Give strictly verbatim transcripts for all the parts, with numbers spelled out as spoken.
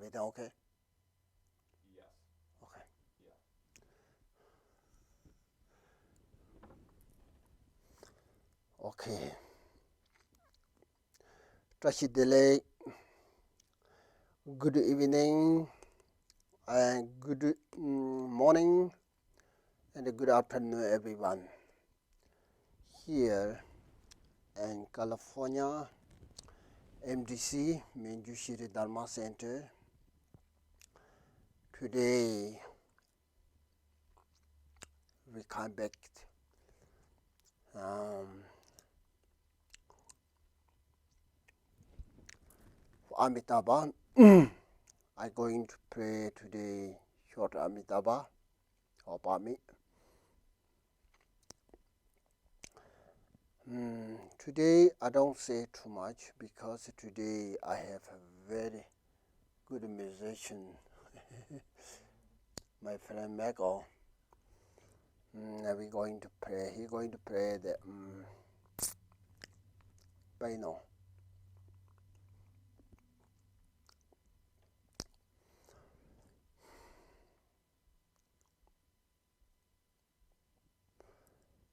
Everything okay? Yes. Okay. Yeah. Okay. བཀྲ་ཤིས་བདེ་ལེགས། Good evening and good, mm, morning and good afternoon, everyone. Here in California, M D C, Minju Shri Dharma Center. Today, we come back, um, for Amitabha. I'm going to pray today short Amitabha or Pami. Mm, today I don't say too much because today I have a very good musician, my friend Michael. Mm, we going to pray. He going to pray the, mm, piano.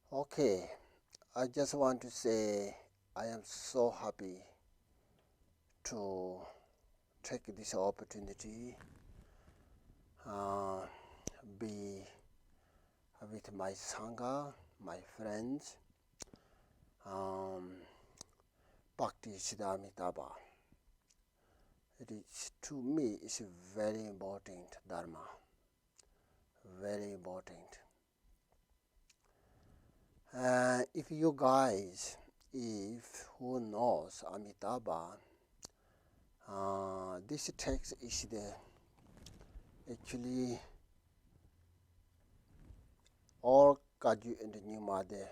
Okay, I just want to say I am so happy to take this opportunity, uh, be with my Sangha, my friends, um, practice the Amitabha. It is, to me, it's very important Dharma. Very important. Uh, if you guys, if who knows Amitabha, uh, this text is the actually all Kagyu and Nyingma the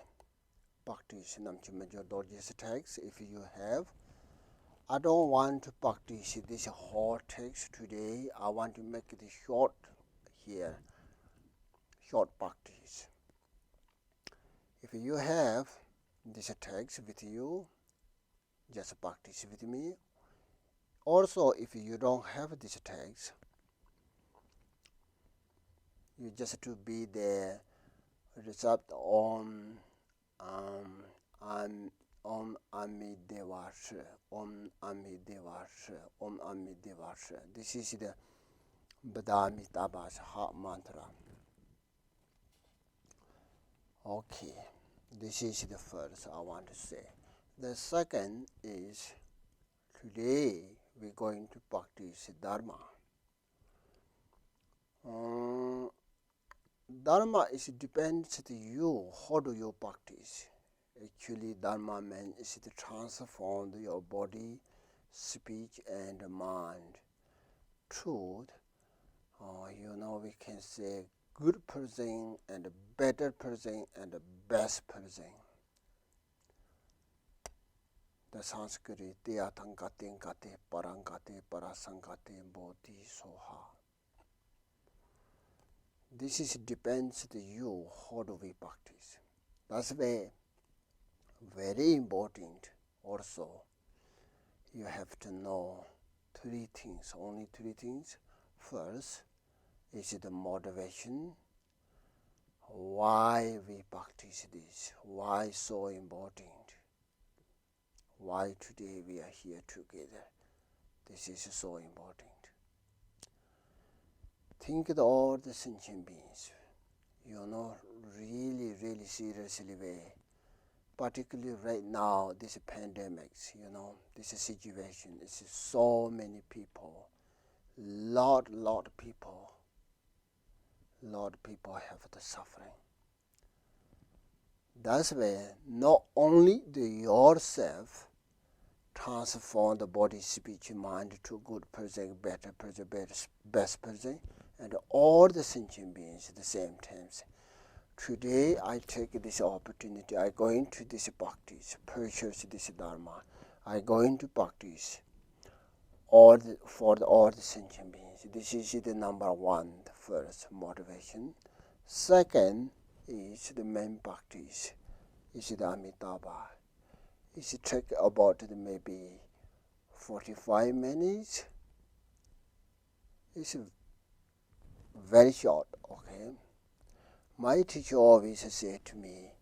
practice Namchumajor Dorji's text. If you have, I don't want to practice this whole text today. I want to make it short here, short practice. If you have this text with you, just practice with me. Also, if you don't have this text, you just to be there, recite Om, um, Am, Om Ami Deva Sri, Om Ami Deva Sri, Om Ami Deva Sri. This is the Badami Tabas heart mantra. Okay, this is the first I want to say. The second is today we're going to practice Dharma. Um, Dharma is depends to you. How do you practice? Actually, Dharma means is to transform your body, speech, and mind. Truth, uh, you know, we can say good person and better person and best person. The Sanskrit, Tiyathaṅgate gate paraṅgate parasaṅgate bodhi soha. This is depends to you how do we practice. That's why very important also. You have to know three things, only three things. First is the motivation. Why we practice this? Why so important? Why today we are here together? This is so important. Think of all the sentient beings, you know, really, really seriously way. Particularly right now, this pandemics, you know, this situation is so many people, lot, lot people, lot people have the suffering. That's why not only the yourself transform the body, speech, mind to good person, better person, better, best person, and all the sentient beings at the same time. Today I take this opportunity, I go into this practice, precious this Dharma, I go into practice all the, for the, all the sentient beings. This is the number one, the first motivation. Second is the main practice, is the Amitabha. It's take about maybe forty-five minutes. It's very short, okay? My teacher always said to me,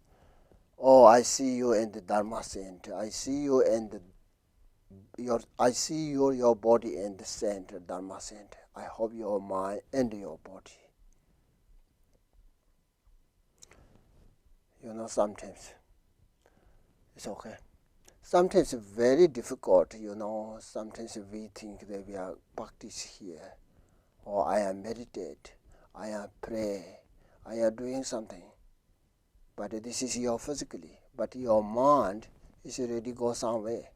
"Oh, I see you in the Dharma Center. I see you in the your I see your your body in the center, Dharma Center. I hope your mind and your body." You know, sometimes it's okay. Sometimes it's very difficult, you know. Sometimes we think that we are practice here, or I am meditate, I am pray, I am doing something. But this is your physically, but your mind is already go somewhere.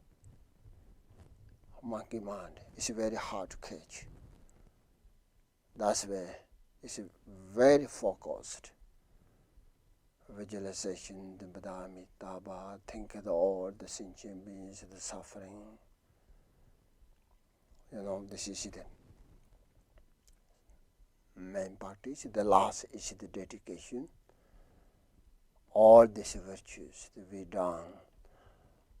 Monkey mind is very hard to catch. That's why it's very focused. Visualization, the Buddha Amitabha, think of all the sentient beings, the suffering. You know, this is the main part is the last is the dedication. All these virtues to be done.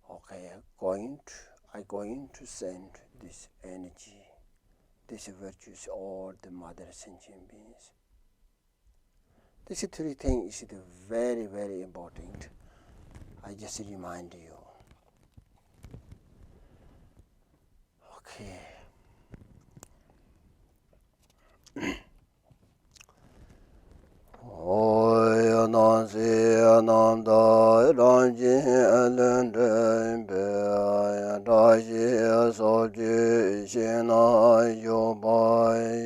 Okay, going to, I going to send this energy, these virtues, all the mother sentient beings. This three things is the very, very important. I just remind you. Okay. ཨོ་ཡ་ན་སི་ཡ་ན་ད་རང་བཞིན་ལྷུན་གྲུབ་པའི་བཀྲ་ཤིས་སོགས་ཀྱི་ཞིང་ན་བཞུགས་པ་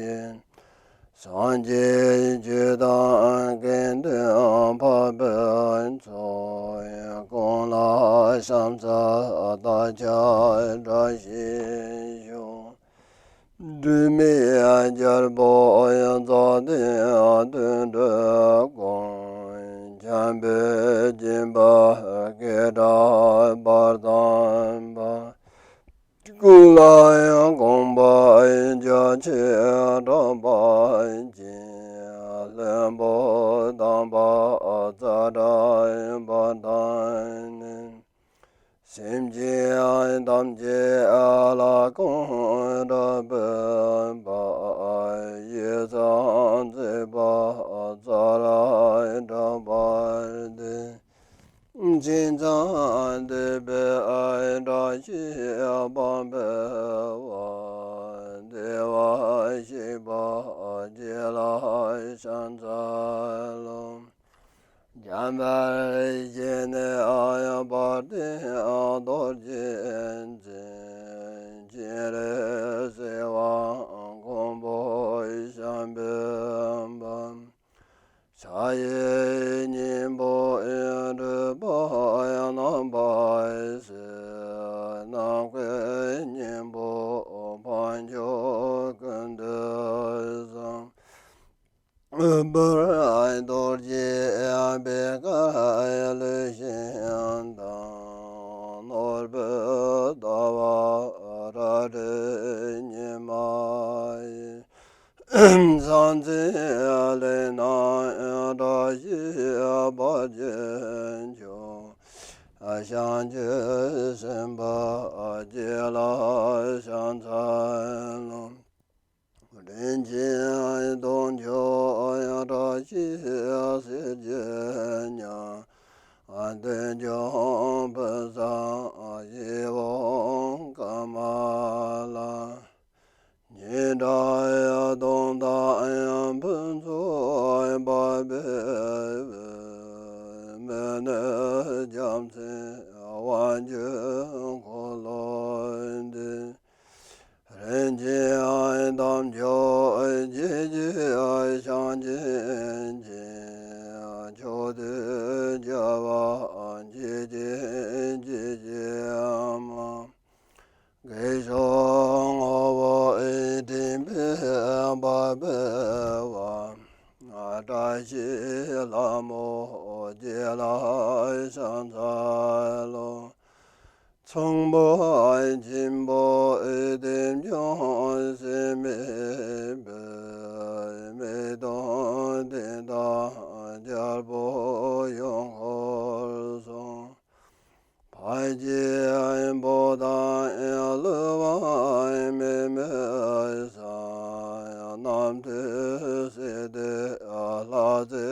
ཡི། སངས་རྒྱས་ཆོས་དང་ཀུན་ལྡན་འཕགས་པའི་ཚོགས། གང་ལ་ཕྱག་འཚལ་བདག་ཅག་བཀྲ་ཤིས་ཤོག། སྒྲོལ་མའི་རྒྱལ་པོ་རྫོགས་ལྡན་དོན་གྲུབ་ཀུན། འཇམ་དཔལ་སྦྱིན་པ་སྐད་གྲགས་འབར་དང་པ། ཀུན་ལ་ཡང་དགོངས་པ་རྒྱ་ཆེར་གྲགས་པ་ཅན། ལྷུན་པོ་དམ་པ་ཙཱ་ར་བ་དྷ་ནི། སེམས་ཅན་ཐམས་ཅད་ལ་གང་དག་ཕན་པ། ཡིད་ཚངས་མཛད་པ་ཙཱ་ར་གྲགས་པ་སྟེ། ཅི་མཛད་འདས་པའི་བཀྲ་ཤིས་སྤངས་པའི་བར། བདེ་བར་གཤེགས་པ་རྗེ་ལ་ཕྱག་འཚལ་ལོ། འཇམ་དཔལ་གཞན་ནས་ཡང་བར་དུ་རྡོ་རྗེ་འཛིན། སྤྱན་རས་གཟིགས་དབང་མགོན་པོ་ཞབས་པད་བར། ཕྱག་གཡས་སྙིང་པོ་སྤྲུལ་པ་རྣམ་པར་གཟིགས། ནམ་མཁའི་སྙིང་པོ་འཕགས་མཆོག་ཀུན་ཏུ་བཟང་། དབུ་དཔལ་རྡོ་རྗེ་པད་དཀར་ལུས་ཤིང་དང་། ནོར་བུ་ཟླ་བ་རལ་གྲི་ཉི་མ་ཡིས། ཟང་ཟིང་ལས་སྣང་བཀྲ་ཤིས་འབར་གྱུར་ཅིག། བྱང་ཆུབ་སེམས་དཔའ་རྗེ་ལ་ཕྱག་འཚལ་ལོ། རིན་ཆེན་གདུང་ཆུང་བཀྲ་ཤིས་གཟི་བརྗིད་ཉག། རྟེན་འབྱུང་ཕུན་སུམ་ཡིད་འོང་ཀ་མ་ལ། ཉི་ཟླ་གདོང་དང་ཕུན་ཚོགས་འབར་བའི་འོད། མི་ནུབ་རྒྱལ་མཚན་དབང་ཕྱུག་འཁོར་ལོ་འདི། རིན་ཆེན་དམ་ཆོས་ཀྱི་རྒྱལ་པོ་བཤང་གཅི་ཅན། མཆོག་ཏུ་གྱུར་པ་འཇིག་རྟེན་གྱི་སྐྱེལ་མ། སྐྱེས་མཆོག་ངོ་བོ་དྲན་པས་འབར་བའི་བར། བཀྲ་ཤིས་ལྷ་མོ་རྗེ་ལ་ཕྱག་འཚལ་ལོ། ཚོམ་བུ་ཆེན་པོ་རྟེན་འབྱུང་སྲེད་མེད་པའི། མེ་ཏོག་ལྡན་དང་རྒྱལ་པོ་ཡུམ་འཁོར་གསུམ། ཕ་སྐྱེས་བུ་དང་བསླུ་བ་མེད་མོད་ས། ཚེ་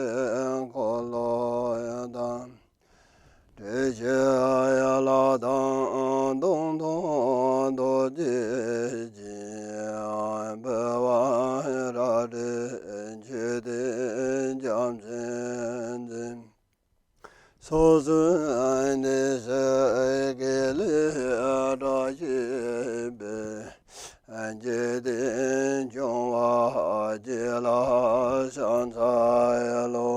འཁོར་ལོ་དང་། འདྲེ་ཞི་ཡ་ལ་དང་སྟོང་ཐུན་རྡོ་རྗེ་འཆང་། འཕེལ་བ་རལ་གྲི་མཆོད་རྟེན་བརྒྱ་བྱིན་འཛིན། སོ་སོའི་གནས་སུ་དགེ་ལེགས་བཀྲ་ཤིས་པའི། འཇིག་རྟེན་སྐྱོང་བ་བརྒྱད་ལ་ཕྱག་འཚལ་ལོ།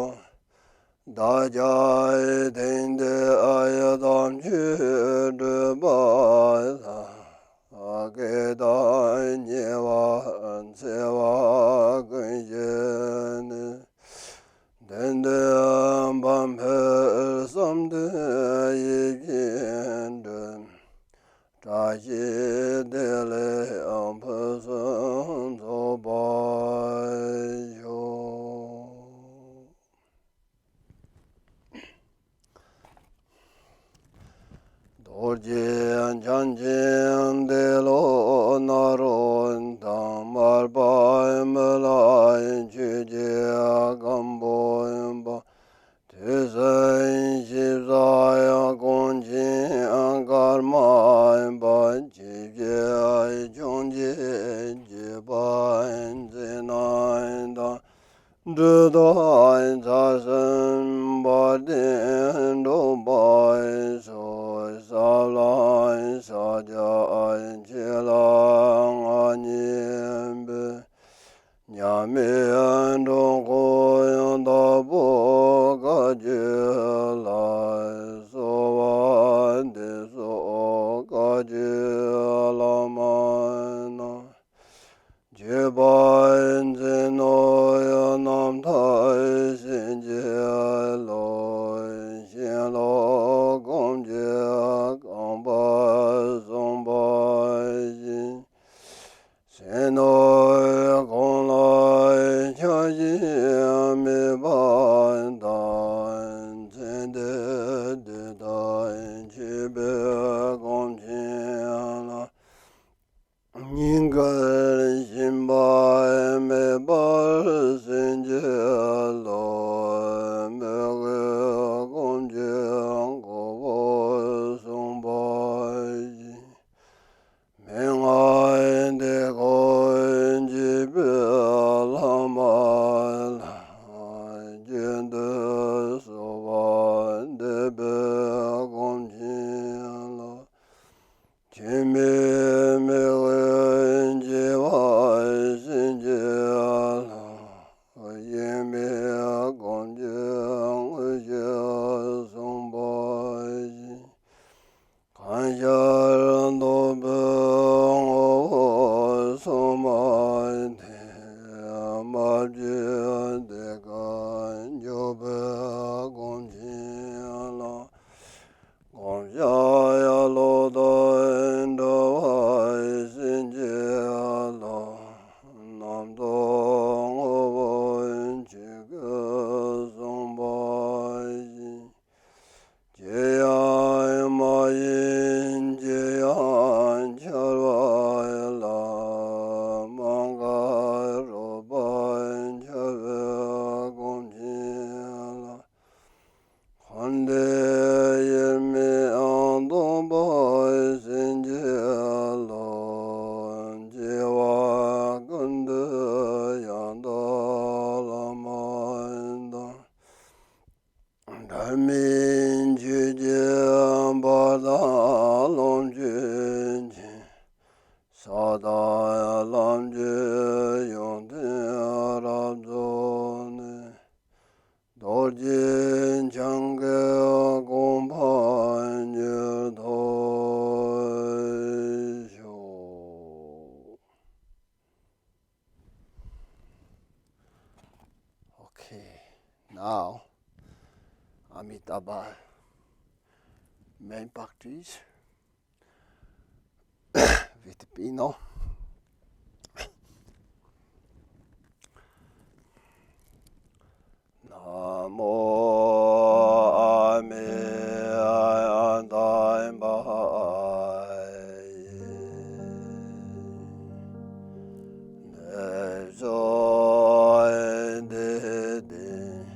བདག་ཀྱང་དེང་འདིར་དམ་ཆོས་སྒྲུབ་པ་དང་། སྐད་དང་ཉེ་བར་འཚེ་བ་ཀུན་ཞི་ནས། དེང་འདིར་འཕགས་པའི་བསམ་དོན་ཡིད་བཞིན་འགྲུབ། བཀྲ་ཤིས་བདེ་ལེགས་ཕུན་སུམ་ཚོགས་པར་ཤོག། རྡོ་རྗེ་འཆང་ཆེན་ཏེ་ལོ་ནཱ་རོ་དང་། མར་པ་མི་ལ་ཆོས་ཀྱི་སྒམ་པོ་པ། ཐོས་བསམ་ཞིབ་ས་ཀོང་ཆེན་ཀརྨ་པ། ཆོས་རྗེ་འཆང་ཆེན་བརྒྱད་པ་ཛྙཱ་ན་དང་། སྒྲུབ་རྟོག་རྩ་གསུམ་དཔལ་ལྡན་འབྲུག་པ་སོགས། ཟབ་ལམ་ཕྱག་རྒྱ་ཆེ་ལ་མངའ་བརྙེས་པའི། མཉམ་མེད་འགྲོ་མགོན་དྭགས་པོ་བཀའ་བརྒྱུད་ལ། གསོལ་བ་འདེབས་སོ་བཀའ་བརྒྱུད་བླ་མ་རྣམས། བརྒྱུད་པ་འཛིན་ནོ་རྣམ་ཐར་བྱིན་གྱིས་རློབས། ཤིང་ལོ་ཀུན་གྱི་རྐང་པ་བཟུང་བ་བཞིན། ཕྱིར་ནོར་གང་ལ་ཆགས་ཞེན་མེད་པ་དང་། ཚེ་འདིར་བདེ་དང་ཆོས་པའི་གོ་འཕང་ལ། སྙིང་གར་ཞེན་པ་མེད་པར་བྱིན་གྱིས་རློབས། མོས་གུས་སྒོམ་གྱི་གོ་འཕང་བཟུང་བ་བཞིན། མན་ངག་འདི་ཀོ་འཇིགས་པའི་ལྷག་མ་ལ། རྒྱུན་དུ་གསོལ་བ་འདེབས་པའི་གོ་འཕང་ལ། ཆོས་མེད་མི་དབེན་བྱེ་བ་བྱིན་གྱིས་རློབས། དབྱེར་མེད་སྒོམ་གྱི་དངོས་གཞི་བཟུང་བ་བཞིན། གང་ཤར་རྡོ་བུས་ངོ་བོ་སུ་མ་ཐེ། མ་བཅོས་ཏེ་ཀ་འཇོག་པའི་གོ་འཕང་ལ། བསྒོམ་བྱ་ཡར་ལོག་ཏུ་འགྲོ་བ་བྱིན་གྱིས་རློབས། རྣམ་རྟོག་ངོ་བོ་ཆོས་སྐུ་བཟུང་བ་བཞིན། ཅི་ཡང་མ་ཡིན་ཅི་ཡང་འཆར་བ་ལ། མ་འགགས་རོལ་པ་འཆར་བའི་གོ་འཕང་ལ། འཁོར་འདས་དབྱེར་མེད་རྟོགས་པ་བྱིན་གྱིས་རློབས། སྐྱེ་བ་ཀུན་ཏུ་ཡང་དག་བླ་མ་དང་། འབྲལ་མེད་ཆོས་ཀྱི་དཔལ་དང་ལོངས་སྤྱོད་ཆེན། ས་དང་ལམ་གྱི་ཡོན་ཏན་རབ་རྫོགས་ནས། རྡོ་རྗེ་འཆང་གི་གོ་འཕང་མྱུར་ཐོབ་ཤོག། Okay, now Amitabha main practice with the piano. Namo Amitabhaya.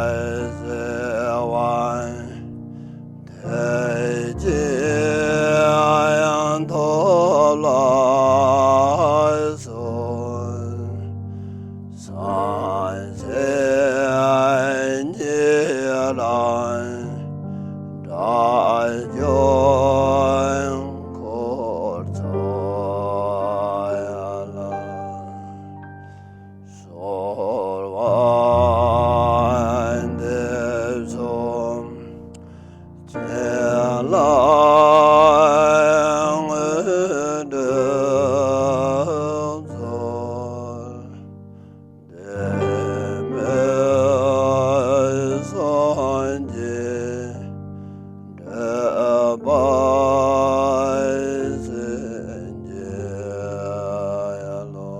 བརྩེ་བ་དེ་ཅི་ཡང་ཐོབ་ལ་སོགས། སངས་རྒྱས་ཉིད་ལ་དགྲ་བཅོམ་འཁོར་ཚོགས་ལ། གསོལ་བ་འདེབས་སོ། བྱིན་རླབས་དངོས་གྲུབ་སྩོལ། དད་མོས་སངས་རྒྱས་འདོད་པ་སེམས་བསྐྱེད་ལོ།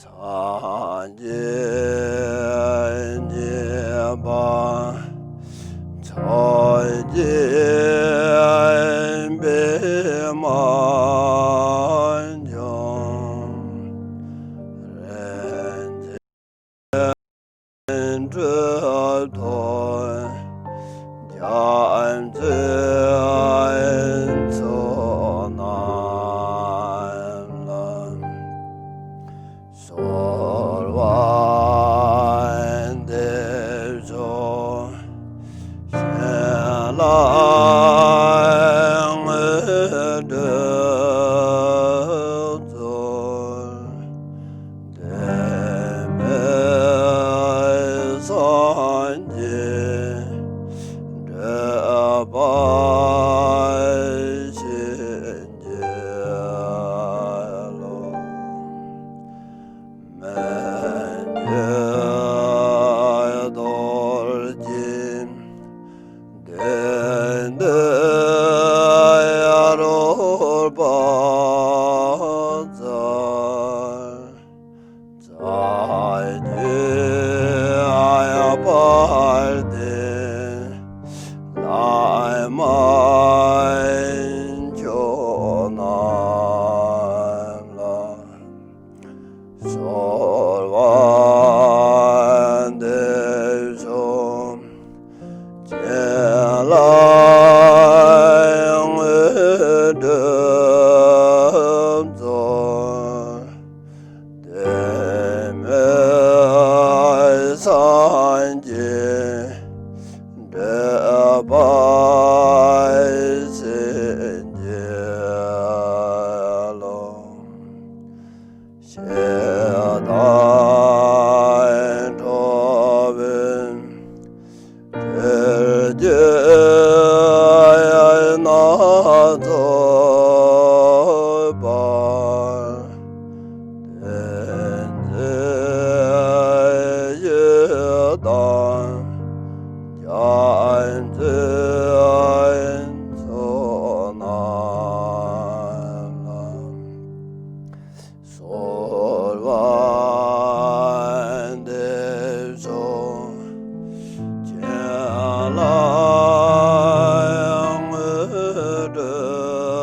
སངས་རྒྱས་གཉིས་པ་ཕྱོགས་བཅུའི་པདྨ་འབྱུང་རིན་ཆེན་སྤྲུལ་ཐོག་རྒྱ་མཚོའི་ཚོགས་རྣམས་ལ། གསོལ་བ་འདེབས་སོ། བྱིན་རླབས་དངོས་གྲུབ་སྩོལ། དད་མོས་སངས་རྒྱས་འདོད་པ་སེམས་བསྐྱེད་ལོ། མི་འགྱུར་རྡོ་རྗེ་གདན་འདིར་རོལ་པ་སྩལ། རྩ་བརྒྱུད་དཔལ་ལྡན་བླ་མ་མཆོག་རྣམས་ལ། གསོལ་བ་འདེབས་སོ། བྱིན་རླབས་དངོས་གྲུབ་སྩོལ། དད་མོས་སངས་རྒྱས་འདོད་པ་སེམས་བསྐྱེད་ལོ། ཞེ་སྡང་ཁྲོ་བོའི་སྦྲུལ་གྱི་སྣ་ཚོགས་པ། བསྟན་འཛིན་ཡི་དམ་རྒྱ་མཚོའི་ཚོགས་རྣམས་ལ། གསོལ་བ་འདེབས་སོ། བྱིན་རླབས་དངོས་གྲུབ་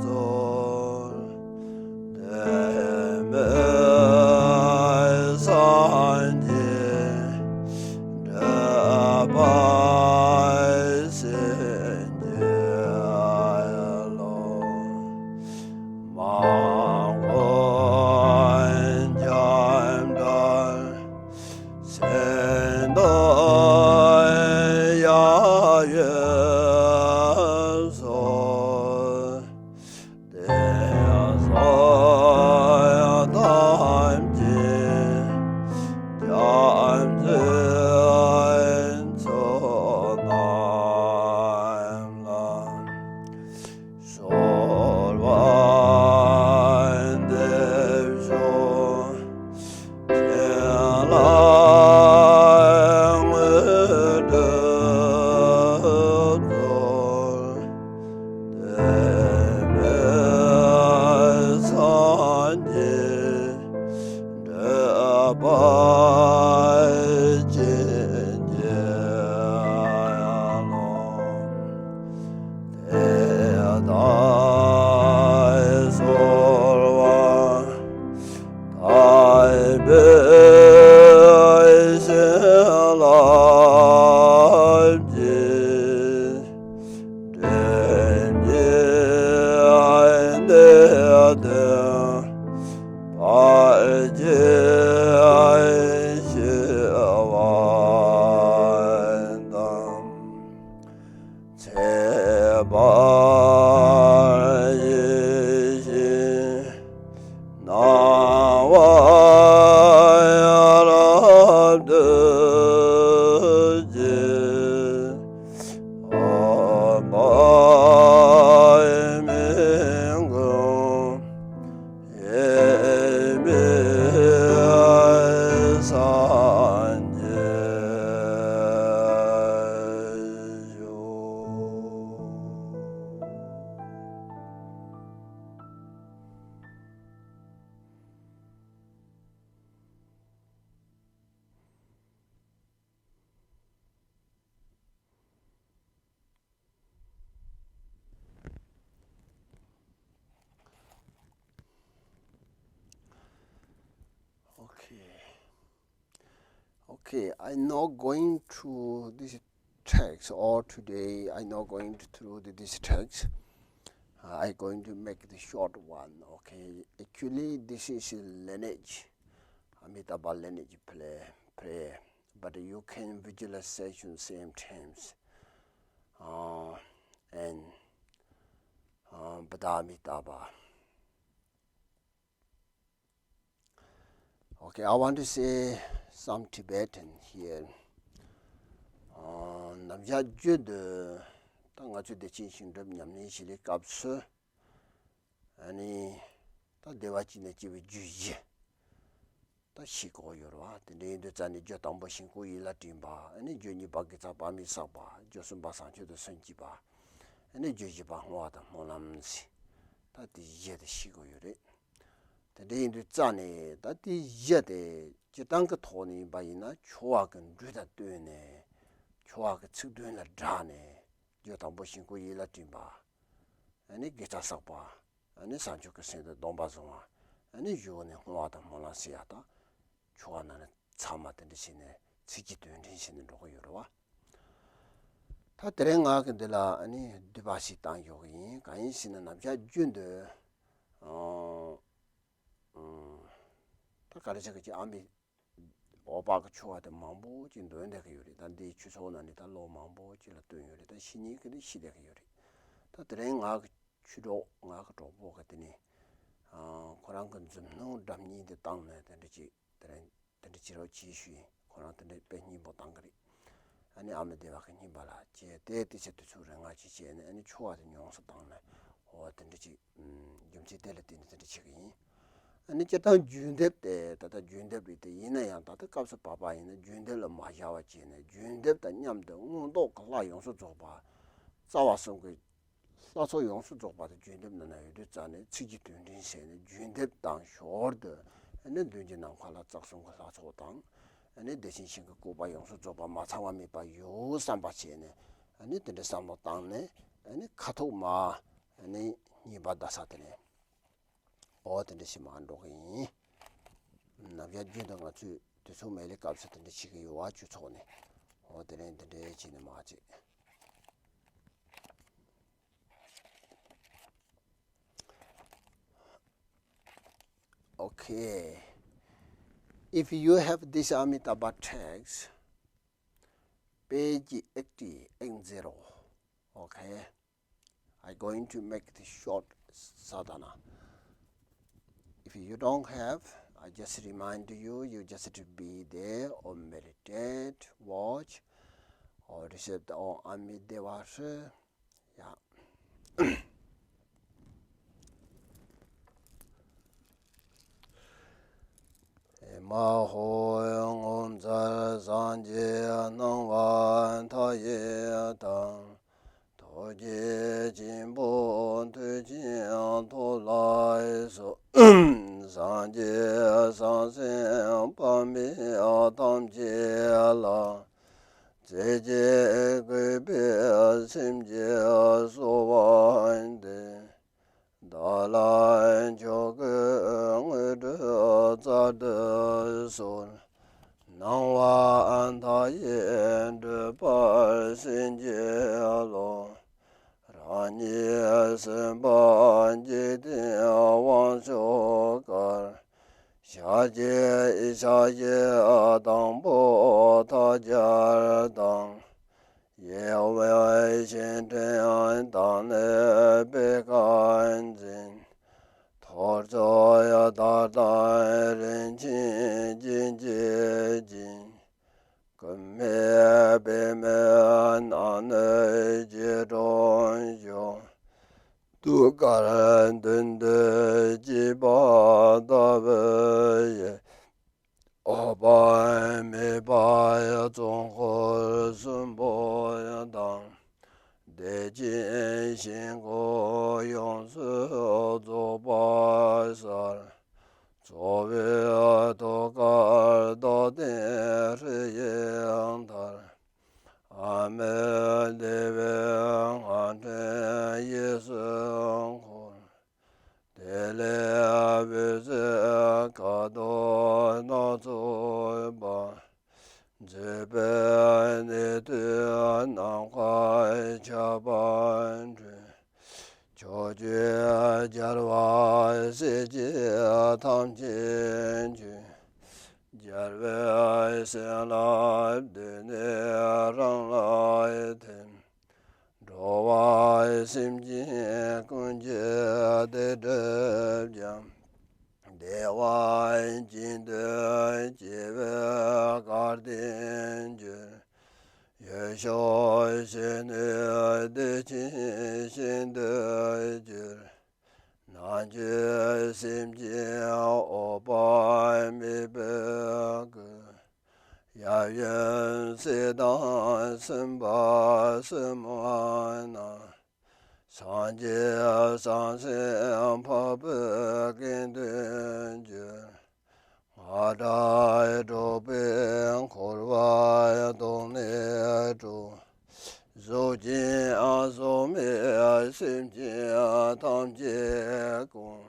སྩོལ། དད་མོས་སངས་རྒྱས་འདོད་པ་སེམས་བསྐྱེད་ལོ། མ་འོངས་འཇམ་དཔལ་མཚན་དང་ཡང་དག་སོགས། དེང་སང་ཐམས་ཅད་རྒྱ་མཚོའི་ཚོགས་རྣམས་ལ། གསོལ་བ་ དེ་བར་ཆད་ཞི་བ་དང་། ཚེ་དཔག་ཡེ་ཤེས་སྣང་བ་ཡང་རབ་ཏུ་རྒྱས། ཨོཾ་པདྨེ་ཧཱུྃ། ཡེ་མེ་སངས་རྒྱས་ཤོག། Okay. Okay, I'm not going through this text all today. I'm not going to through the, this text. Uh, I'm going to make the short one. Okay. Actually, this is a lineage. Amitabha lineage play, prayer. But you can visualization same times. Uh, and uh, Buddha Amitabha. Okay, I want to say some Tibetan here. ཨ། ནམ་ཞག་རྒྱུན་དུ་ད་ང་ཚོའི་བདེ་ཆེན་ཞིང་སྒྲུབ་ཉམས་ལེན་བྱེད་པའི་སྐབས་སུ། ཨ་ནི་ད་བདེ་བ་ཅན་ནས་སྐྱེ་བའི་རྒྱུ་བཞི་ད་ཤེས་དགོས་ཡོད་རེད་བ། དེ་འདྲ་ཡིན་དུས་ཙ་ནས་རྒྱུ་དང་པོ་ཞིང་ཁམས་ཡིད་ལ་དྲན་པ། ཨ་ནི་རྒྱུ་གཉིས་པ་དགེ་རྩ་བག་མེད་བསགས་པ། རྒྱུ་གསུམ་པ་བྱང་ཆུབ་ཏུ་སོན་སྐྱེས་པ། ཨ་ནི་རྒྱུ་བཞི་པ་བསྔོ་བ་དང་སྨོན་ལམ་ཟེར། ད་དེ་བཞི་དེ་ཤེས་དགོས་ཡོད་རེད། དེ་འདྲ་ཡིན་དུས་ཙ་ནས་ད་དེ་བཞི་དེ་སྤྱིར་བཏང་གི་ཐོག་ནས་ཡིན་པ་ཡིན་ན་ཆོ་ག་གི་འགྲོས་དང་བསྟུན་ནས། ཆོ་ག་གི་ཚིག་དོན་ལ་སྦྲགས་ནས་རྒྱུ་དང་པོ་ཞིང་ཁམས་ཡིད་ལ་དྲན་པ། ཨ་ནི་དགེ་རྩ་བསགས་པ། ཨ་ནི་བྱང་ཆུབ་ཀྱི་སེམས་དང་སྡོམ་པ་བཟུང་བ། ཨ་ནི་གཞུག་ནས་བསྔོ་བ་དང་སྨོན་ལམ་ཟེར་ཡ་ད། ཆོ་ག་ནང་ནས་ཚང་མ་དེ་འདྲ་བྱས་ནས་ཚིག་གི་དོན་ཕྲན་བྱས་ནས་འགྲོ་གི་ཡོད་རེད་བ། ད་དེ་རིང་ང་གི་འདི་ལ་ཨ་ནི་བསྡུས་པ་ཞིག་བཏང་ཡོད་ཀྱི་ཡིན། གང་ཡིན་ཟེར་ན་ནམ་ཞག་རྒྱུན་དུ། ཨ། ཨ། ད་ག་རེ་ཟེར་གི་ཅིག་ཨ་མའི་འོད་དཔག་གི་ཆོ་ག་དེ་མང་པོ་ཅིག་འདོན་བསྡད་ཀྱི་ཡོད་རེད། ད་འདིའི་ཆོས་ཚོགས་ནང་ནས་ད་ལོ་མང་པོ་ཅིག་ལ་བཏོན་ཡོད་རེད། ད་ཤེས་མཁན་གྱིས་ནི་ཤེས་བསྡད་ཀྱི་ཡོད་རེད། ད་དེ་རིང་ང་གི་ཆོས་གྲོགས་ང་གི་གྲོགས་པོ་གི་དེ་ནས། ཨ། ཁོ་རང་གི་མཛུབ་གནོན་འདྲ་མིན་དེ་བཏང་ནས་དེ་འདྲ་ཅིག་དེ་རིང་དེ་འདྲ་བྱེད་རོགས་བྱེད་ཞུས་ཡིན། ཁོ་རང་དེ་འདྲ་དཔེ་སྙིང་པོ་བཏང་གི་རེད། ཨ་ནི་ཨ་མ་བདེ་བ་གི་སྙིང་པོ་ལ་བྱས་ཏེ་དེ་ཚེ་དུས་ཚོད་རིང་ང་ཅིག་བྱས་ནས་ཨ་ནི་ཆོ་ག་དེ་ཉུང་སུ་བཏང་ནས། འོ་དེ་འདྲ་ཅིག་ཨམ། རྒྱུ་མཚན་དེ་ལ་བརྟེན་ནས་དེ་འདྲ་བྱེད་ཀྱི་ཡིན། ཨ་ནི་སྤྱིར་བཏང་རྒྱུན་འདེབས་དེ་ད་ལྟ་རྒྱུན་འདེབས་རེད་དེ། ཡིན་ན་ཡང་ད་ལྟ་སྐབས་སུ་བབ་པ་ཡིན་ན་རྒྱུན་འདེབས་ལ་མ་བཞག་པ་བྱས་ནས་རྒྱུན་འདེབས་དང་མཉམ་དུ་མངོན་རྟོགས་ཀྱི་ལྷ་ཡོངས་སུ་རྫོགས་པ། རྩ་བ་གསུམ་གྱི་ལྷ་ཚོགས་ཡོངས་སུ་རྫོགས་པ་དེ་རྒྱུན་འདེབས་ནང་ན་ཡོད་དུས་ཙ་ནས་ཚིག་གི་དོན་ཕྲན་བྱས་ནས་རྒྱུན་འདེབས་དང་ཞོར་དུ་ཨ་ནི་མདུན་གྱི་ནམ་མཁའ་ལ་རྩ་གསུམ་གྱི་ལྷ་ཚོགས་དང་། ཨ་ནི་བདེ་ཆེན་ཞིང་གི་བཀོད་པ་ཡོངས་སུ་རྫོགས་པ་མ་ཚང་བ་མེད་པ་ཡོད་བསམ་པ་བྱས་ནས། ཨ་ནི་དེ་འདྲའི་བསམ་བློ་བཏང་ནས། ཨ་ནི་ཁ་ཐུག་མ། ཨ་ནི་གཉིས་པ་བཟླ་ས་དེ་ནས། འོ་དེ་འདྲ་ཞིག་མར་འགྲོ་གི་ཡིན། ནམ་ཞག་རྒྱུན་དུ་ང་ཚོས་དུས་ཚོད་མེད་ལས་སྐབས་སུ་དེ་འདྲ་བྱེད་ཀྱི་ཡོད་བ། ཆོས་ཚོགས་ནས། འོ་དེ་རིང་དེ་འདྲ་བྱས་ནས་མར་བྱེད། Okay. If you have this Amitabha text, page eighty, eight zero. Okay. I'm going to make the short sadhana. If you don't have, I just remind you, you just be there or meditate, watch, or recite the Om Ami Devasha. Yeah. ཨེ་མ་ཧོ། ངོ་མཚར་སངས་རྒྱས་སྣང་བ་མཐའ་ཡས་དང་། ཐུགས་རྗེ་ཆེན་པོ་མཐུ་ཆེན་ཐོབ་ལ་སོགས། སངས་རྒྱས་བྱང་སེམས་དཔག་མེད་ཐམས་ཅད་ལ། བརྩེ་གཅིག་གུས་པའི་སེམས་ཀྱིས་གསོལ་བ་འདེབས། བདག་ལ་མཆོག་གི་དངོས་གྲུབ་སྩལ་དུ་གསོལ། སྣང་བ་མཐའ་ཡས་སྒྲུབ་པར་བྱིན་གྱིས་རློབས། རང་ཉིད་སེམས་དཔའ་འཇིག་རྟེན་དབང་ ཕྱག་རྒྱའི་ཕྱག་བཞེས་དང་པོ་ཐལ་སྦྱར་དང་། གཡས་པས་བཞེངས་སྐྲན་དང་ནི་པད་དཀར་འཛིན། ཐོར་ཚུགས་དར་དང་རིན་ཆེན་སྦྱིན་སྲེག་བྱིན། སྐུ་སྨད་པདྨའི་ནང་ན་རྗེས་དྲུང་བཞུགས། ཐུགས་ཀར་མདུན་དུ་བསྐྱེད་པ་ལྟ་བུའི། འོད་དཔག་མེད་པ་ཡི་ཙོང་ཁ་གསུམ་པོ་དང་། བདེ་ཆེན་ཞིང་ཁམས་ཡོངས་སུ་རྫོགས་པའི་སར། ཚོགས་པའི་ཐུགས་ཀར་རྟག་བརྟན་ཧྲཱིཿཡིག་མཐར། ཨ་མྲ་དེ་བའི་རྔ་སྒྲ་གཡས་སུ་འཁོར། དེ་ལས་འོད་ཟེར་ཁ་དོག་སྣ་ཚོགས་པ། མཛད་པའི་གནས་དུས་ནམ་མཁའ་ཁྱབ་པར་སྤྲོས། ཕྱོགས་བཅུའི་རྒྱལ་བ་སྲས་བཅས་ཐམས་ཅད་མཆོད། རྒྱལ་བའི་སྲས་ལ་བཏུད་ནས་རང་ལ་ཐིམ། འགྲོ་བ་སེམས་ཅན་ཀུན་གྱི་བདེ་སྒྲིབ་སྦྱངས། བདེ་བ་ཅན་དུ་སྐྱེ་བའི་གར་སྟེགས་འཇུག། འོད་ཤོག་བཞད་ནས་བདེ་ཆེན་ཞིང་དུ་གྱུར། ནང་བཅུད་སེམས་ཅན་འོད་དཔག་མེད་པའི་སྐུ། ཡབ་ཡུམ་སྲས་དང་སེམས་དཔའ་སེམས་དཔའ་རྣམས། སངས་རྒྱས་བྱང་སེམས་འཕགས་པའི་གེགས་མཐུན་གྱུར། སྔགས་སྒྲ་སྒྲོགས་པས་འཁོར་བ་དོང་ནས་སྒྲོལ། གཟུགས་ཅན་གཟུགས་མེད་སེམས་ཅན་ཐམས་ཅད་ཀུན།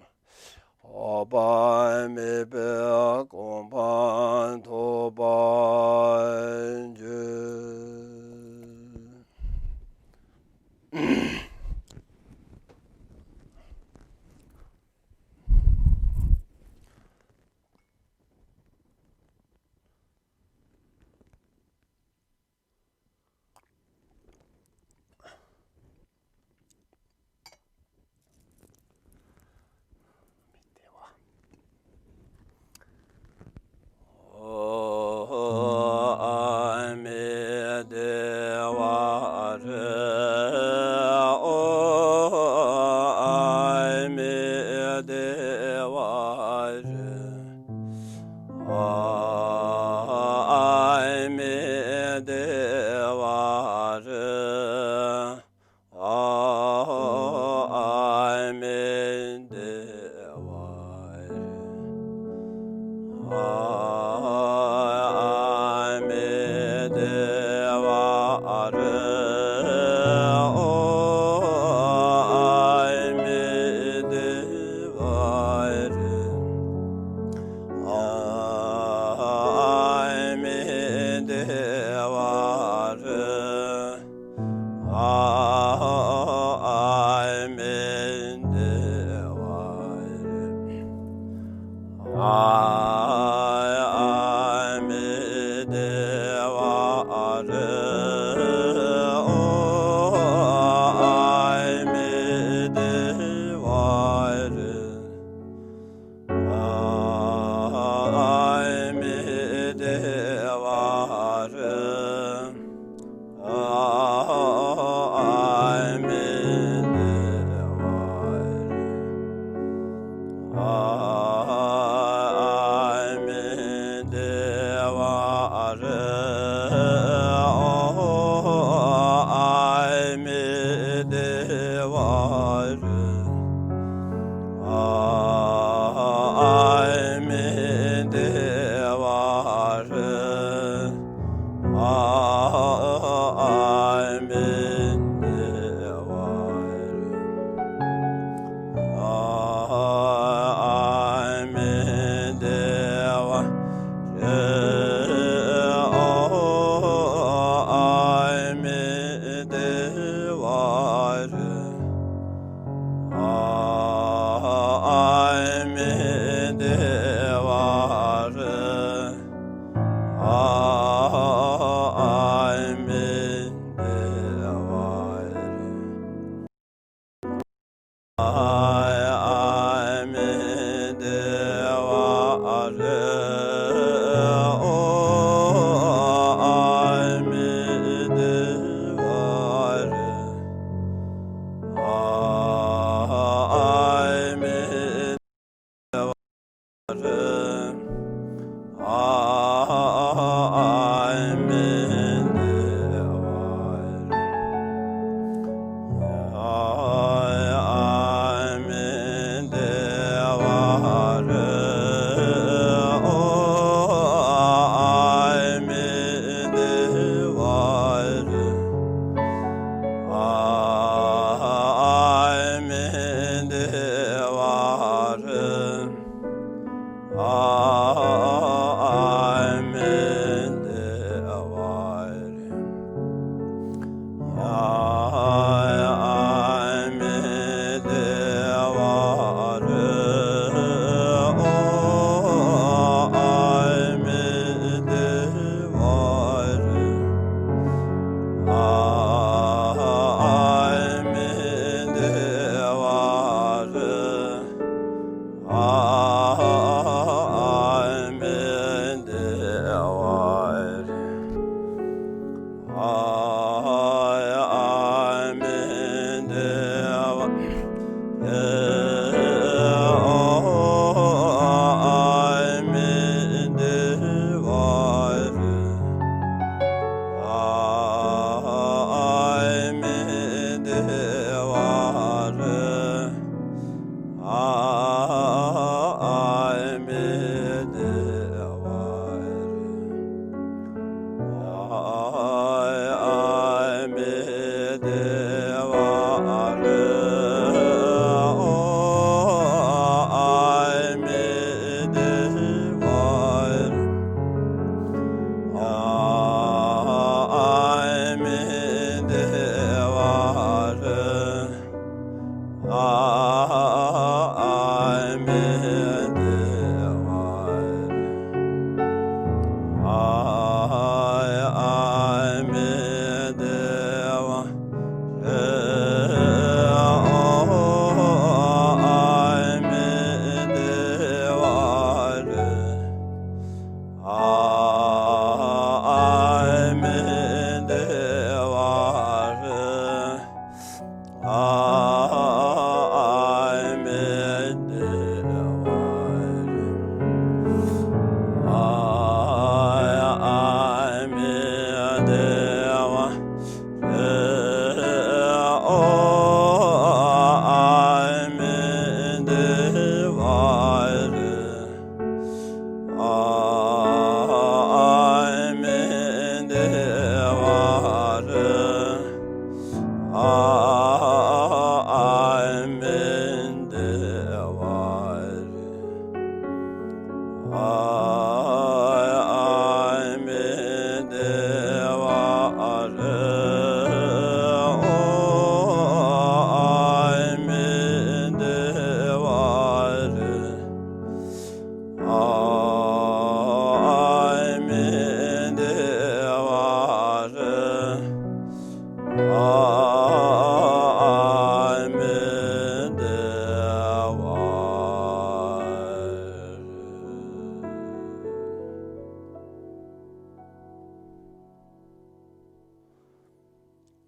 འོད་དཔག་མེད་པའི་གོ་འཕང་ཐོབ་པར་འགྱུར།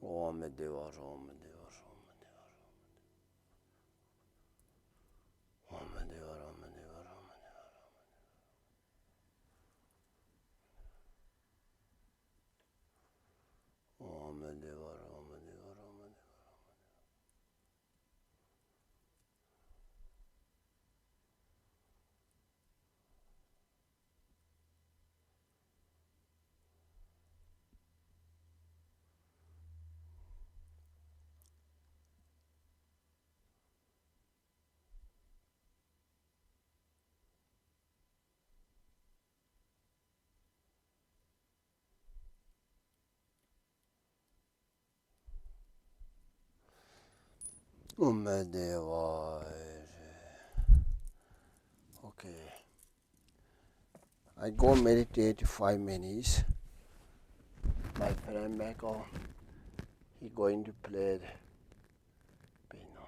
འོག་མ་བདེ་བ་རོགས་མ་བདེ་བ་རོགས་མ་བདེ་བ་རོགས་མ་བདེ་བ་རོགས་མ་བདེ་བ་རོགས་མ་བདེ་བ་རོགས་མ་བདེ་བ་རོགས་མ་བདེ་བ་རོགས་མ་བདེ་བ། འོག་མ་བདེ་བ་རོགས་མ་བདེ་བ་རོགས་མ་བདེ་བ་རོགས་མ་བདེ་བ། འོག་མ་བདེ་བ། Okay. I go meditate five minutes. My friend Michael, he going to play the piano.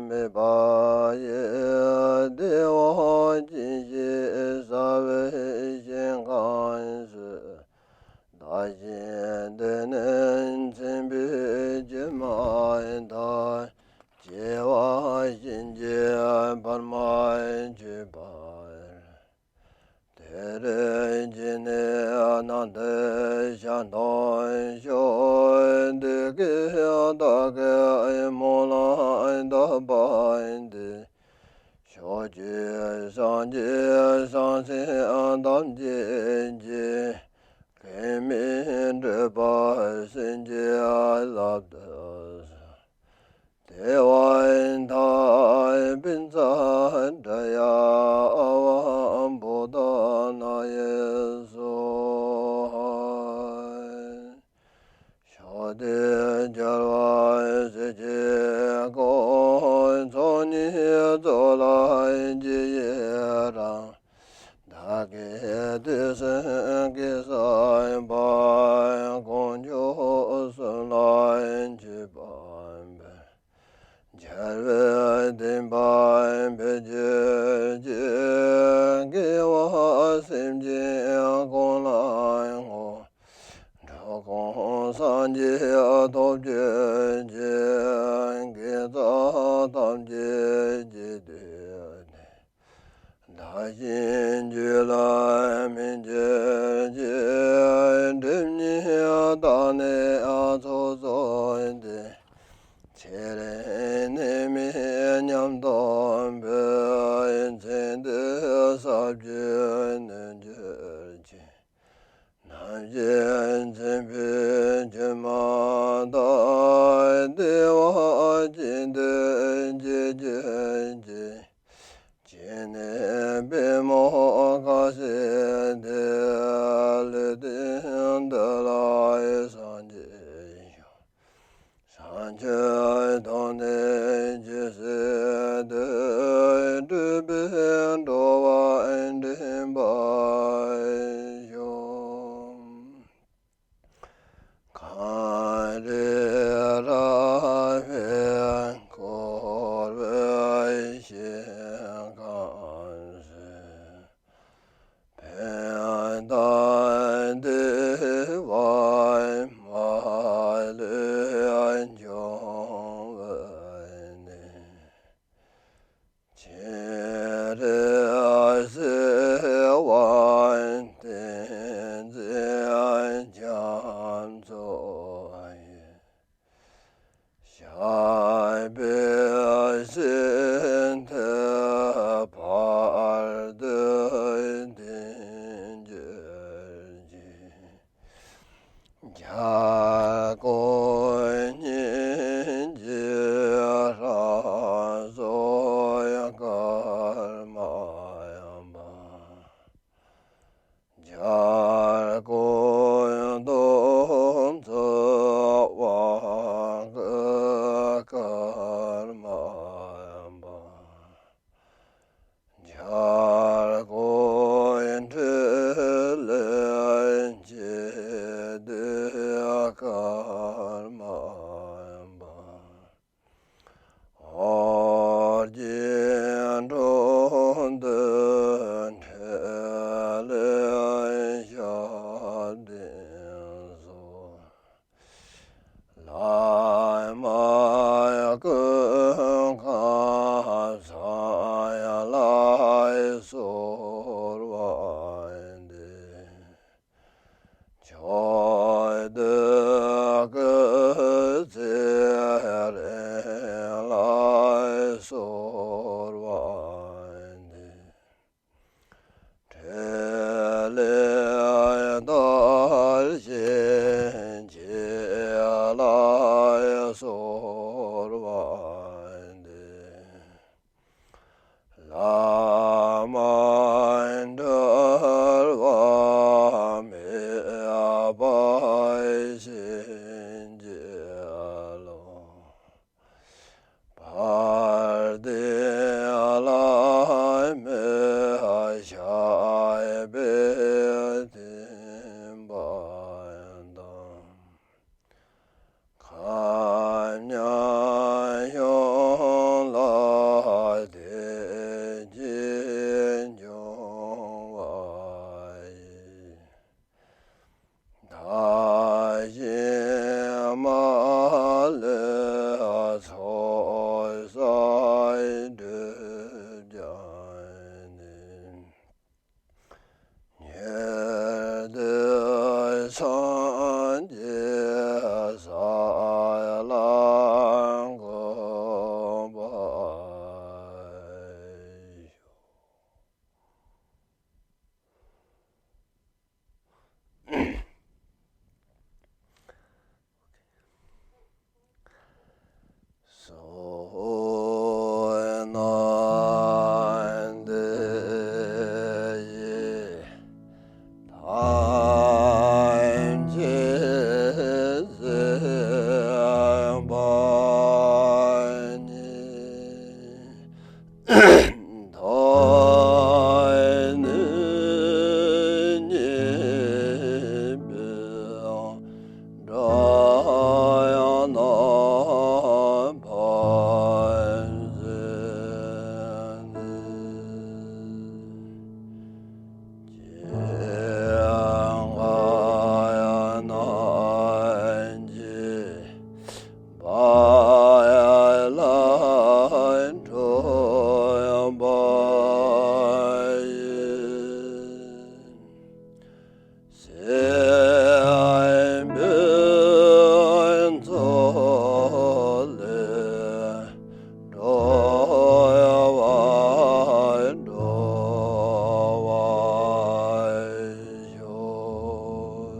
བདག་གིས་སྨོན་ལམ་བཏབ་པ་འདི། ཕྱོགས་བཅུའི་སངས་རྒྱས་བྱང་སེམས་ཐམས་ཅད་ཀྱིས། གེགས་མེད་འགྲུབ་པར་བྱིན་གྱིས་བརླབ་ཏུ་གསོལ། དེ་བས་མཐའ་ཡས་པའི་ཚལ་དྲི་ཡ་ཨ་ཝ་བོ་དྷ་ན་ཡེ་སྭཱ་ཧཱ། ཕྱོགས་དུས་འབྱོར་བ་ཞིག་གི་སྒོ། ཚོགས་གཉིས་རྫོགས་ལ་རྗེས་ཡི་རང་། བདག་གིས་དུས་གསུམ་གྱི་བསགས་པ། དཀོན་མཆོག་གསུམ་ལ་མཆོད་པ་འབུལ། རྒྱལ་བའི་བསྟན་པ་འཕེལ་གྱུར་ཅིག་དགེ་བ་སེམས་ཅན་ཀུན་ལ་བསྔོ། འགྲོ་ཀུན་སངས་རྒྱས་ཐོབ་གྱུར་ཅིག་དགེ་རྩ་ཐམས་ཅད་རྒྱས་བཏུད་དེ། བདག་གཞན་རྒྱུད་ལ་སྨིན་གྱུར་ཅིག་སྒྲིབ་གཉིས་དག་ནས་ཚོགས་རྫོགས་ཏེ། ཚེ་རིང་ནད་མེད་ཉམས་རྟོགས་འཕེལ། མཚན་དུ་ཟབ་རྒྱས་ནུས་གྱུར་ཅིག་ནམ་ཞིག་མཚན་དཔེའི་སྒྱུ་མ་ལྟར། བདེ་བ་ཅན་དུ་འགྱུར་གྱུར་ཅིག་སྐྱེ་གནས་པདྨོ་ཁ་ཟས་དེ། ལུས་རྟེན་འདི་ལ་སངས་རྒྱས་ཤོག་བྱང་ཆུབ་ཐོབ་ནས་ཇི་སྲིད་དུ། སྒྲུབ་པའི་འགྲོ་བ་འདྲེན་པར་ཤོག་གངས་རི་ར་བས་བསྐོར་བའི་ཞིང་ཁམས་སུ། ཕན་དང་བདེ་བ་མ་ལུས་འབྱུང་བའི་གནས། སྤྱན་རས་གཟིགས་དབང་བསྟན་འཛིན་རྒྱ་མཚོ་ཡི། ཞབས་པད་སྲིད་མཐའི་བར་དུ་བརྟན་གྱུར་ཅིག་རྒྱལ་ཀུན་སྙིང་རྗེའི་ལྷ་ཚོགས་སྐར་མ་ཡངས་པ། རྒྱལ་ཀུན་གདུང་འཚོབ་དབང་གི་སྐར་མ་ཡངས་པ། རྒྱལ་ཀུན་འཕྲིན་ལས་འཁྱིལ་འདུས་སྐར་མ་ཡངས་པ། ཨོ་རྒྱན་འབྲུམ་སྟོན་འཕྲིན་ལས་ཞབས་བརྟན་སོགས། བླ་མ་ཀུན་དགའ་འཚང་ལ་གསོལ་བ་འདེབས། ཕྱོགས་དུས་སྐུ་ཚེ་རིང་ལ་གསོལ་བ་འདེབས། འཕྲིན་ལས་དར་ཞིང་རྒྱས་ལ་གསོལ་བ་འདེབས། བླ་མ་འབྲལ་བ་མེད་པར་བྱིན་གྱིས་རློབས། དཔལ་ལྡན་བླ་མའི་ཞབས་པད་མཐིང་བ་དང་། ཁམས་མཉམ་ ནན་ཏན་ཡིས་ཐམས་ཅད་གཟིགས་པ་ཉིད། ཐ་སྙད་གཉིས་པའི་སྒྲ་དབྱངས་རྣམ་པར་གཟིགས་ནས། སྐྱེ་རྣམས་ཀྱི་བ་ལ་འཁྲུལ་པ་ཡིས། སྲིད་པའི་མཚོ་ལས་སྒྲོལ་བ་སྒྲོལ་བར་ཤོག།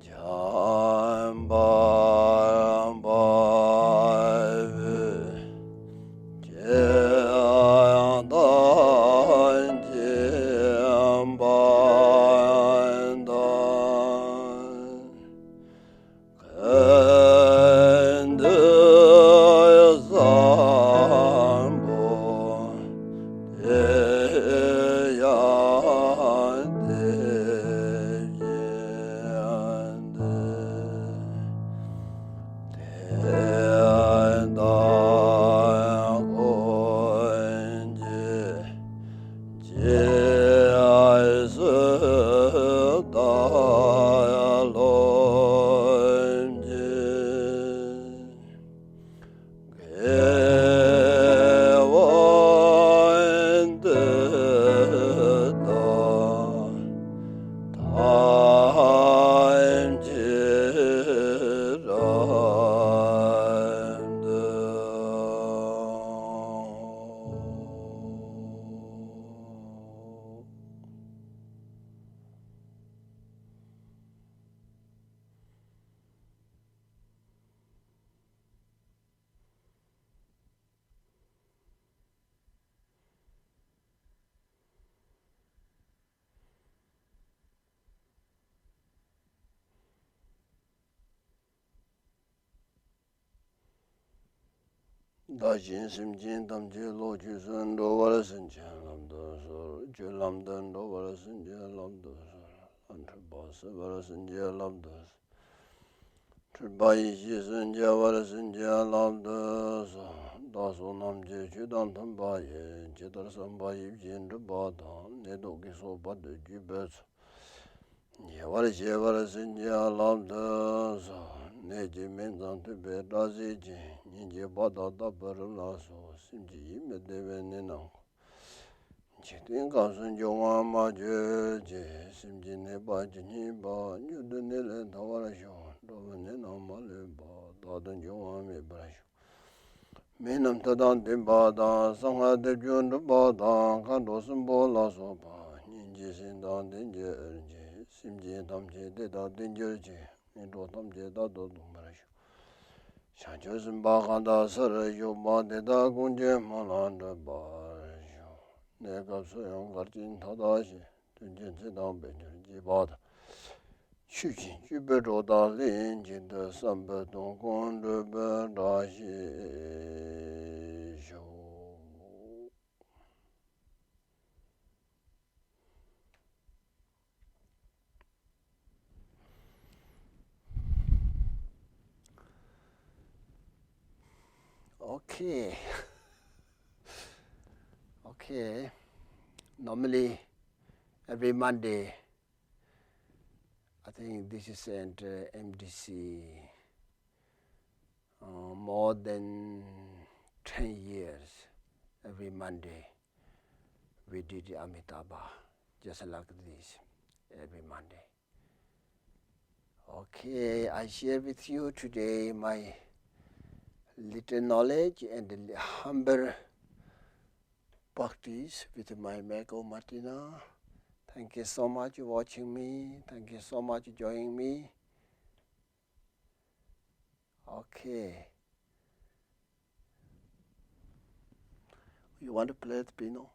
འཇམ་དཔལ་དཔའ་བོས་ཇི་ལྟར་མཁྱེན་པ་དང་། ཀུན་ཏུ་བཟང་པོ་དེ་ཡང་དེ་བཞིན་ཏེ། དེ་དག་ཀུན་གྱི་རྗེས་སུ་བདག་སློབ་ཅིང་། དགེ་བ་འདི་དག་ཐམས་ཅད་རབ་ཏུ། བདག་གཞན་སེམས་ཅན་ཐམས་ཅད་བློ་ཆོས་སུ་འགྲོ་བར་སེམས་ཅན་བསླབ་ཏུ་གསོལ། ཆོས་ལམ་དུ་འགྲོ་བར་སེམས་ཅན་བསླབ་ཏུ་གསོལ། ལམ་འཁྲུལ་པ་སེལ་བར་སེམས་ཅན་བསླབ་ཏུ་གསོལ། འཁྲུལ་པ་ཡེ་ཤེས་སུ་འཆར་བར་སེམས་ཅན་བསླབ་ཏུ་གསོལ། བདག་སོགས་ནམ་མཁའི་ཆོས་དང་མཐུན་པ་ཡི། ཇི་ལྟར་བསམ་པ་ཡིད་བཞིན་འགྲུབ་པ་དང་། ནད་དུག་གི་སོགས་བར་དུ་གཅོད་པའི་ཚུལ། ཉེ་བར་ཞི་བར་སེམས་ཅན་བསླབ་ཏུ་གསོལ། ནད་ཀྱི་སྨན་ཙམ་ཐུབ་པའི་སྐྲག་སེལ་ཅན། སྙིང་རྗེ་བ་དང་ལྟ་བུ་རི་ལ་སོགས། སེམས་ཀྱི་ཡིད་མི་བདེ་བའི་ནད་རྣམས་འཇིག་རྟེན་སྐབས་སུ་འབྱུང་བར་མ་གྱུར་ཅིག། སེམས་ཀྱི་ནད་པ་ཇི་སྙེད་པ། མྱུར་དུ་ནད་ལས་ཐར་བར་ཤོག། འགྲོ་བའི་ནད་རྣམས་མ་ལུས་པ། རྟག་ཏུ་འབྱུང་བ་མེད་པར་ཤོག། མི་རྣམས་མཐུ་དང་ལྡན་པ་དང་། གསང་སྔགས་སྡེ་བརྒྱད་འགྲུབ་པ་དང་། མཁའ་འགྲོ་སྲིན་པོ་ལ་སོགས་པ། སྙིང་རྗེའི་སེམས་དང་ལྡན་གྱུར་ཅིག། སེམས་ཅན་ཐམས་ཅད་བདེ་དང་ལྡན་གྱུར་ཅིག། ངན་འགྲོ་ཐམས་ཅད་རྟག་ཏུ་སྟོངས་པར་ཤོག། བྱང་ཆུབ་སེམས་དཔའ་གང་དག་ས་རུ་བཞུགས་པ། དེ་དག་ཀུན་གྱི་སྨོན་ལམ་འགྲུབ་པར་ཤོག། གནས་སྐབས་སུ་ཡང་གར་གྱི་མཐའ་དག་ཞིང་། དོན་གྱི་ཚིག་དང་དཔལ་འབྱོར་རྒྱས་པ་དང་། ཆོས་ཀྱི་སྤྱོད་པའི་གྲོགས་དང་ལྷན་ཅིག་ཏུ། བསམ་པའི་དོན་ཀུན་འགྲུབ་པའི་བཀྲ་ཤིས་ཤོག། Okay. Okay. Normally, every Monday, I think this is at uh, M D C. Uh, more than ten years, every Monday, we did Amitabha, just like this, every Monday. Okay, I share with you today my little knowledge and humble practice with my Mako Martina. Thank you so much for watching me. Thank you so much for joining me. Okay. You want to play the piano?